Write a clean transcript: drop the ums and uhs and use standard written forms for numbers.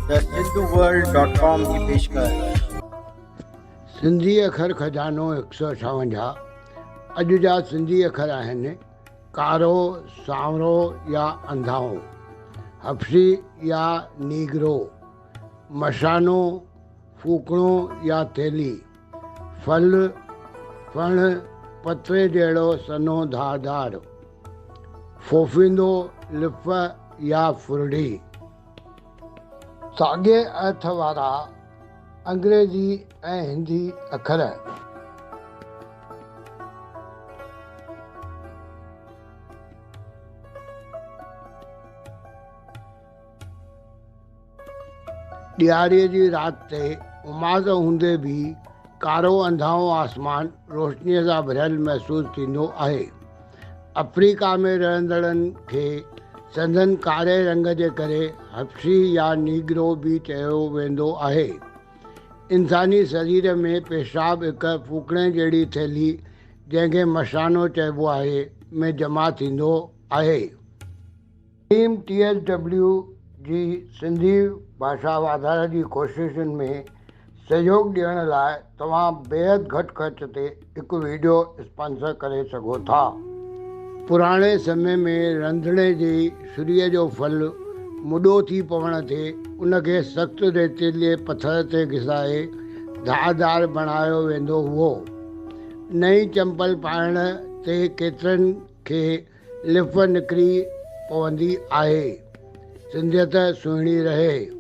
The Sindhu world dot com جي پيشڪش. سنڌي اکر خزانو هڪ سؤ ڇاونجاهه اڄ جا سنڌي اکر آهن، ڪارو، سانورو يا انڌائو، حبشي يا نيگرو، مشانو، ڦوڪڻو يا ٿيلهي، ڦل، ڦڻ، پتري جهڙو سنهو ڌاردار، ڦوڦيندو، لڦ يا ڦرڙي. ساڳئي ارٿ وارا انگريزي ۽ هندي اکر. ڏياريء جي رات تي اماس هوندي به ڪارو انڌائو آسمان روشنيء سان ڀريل محسوس ٿيندو آهي. آفريڪا ۾ رهندڙن کي سندن ڪاري رنگ جي ڪري حبشي يا نيگرو به چيو ويندو آهي. انساني سرير ۾ پيشاب هڪ ڦوڪڻي جهڙي ٿيلهي جنهن کي مشانو چئبو آهي ۾ جمع ٿيندو آهي. ٽيم ٽي ايس ڊبليو جي سنڌي ڀاشا واڌاري جي ڪوششن ۾ سهيوڳ ڏيڻ لاء توهان بيحد گهٽ خرچ تي هڪ وڊيو اسپانسر ڪري سگهو ٿا. پراڻي سمي ۾ رنڌڻي جي سري جو ڦل مڏو ٿي پوڻ تي ان کي سخت ريتيلي پٿر تي گسائي ڌار ڌار بڻايو ويندو هئو. نئين چمپل پائڻ تي ڪيترن کي لڦ نڪري پوندي آهي. سنڌيت سهڻي رهي.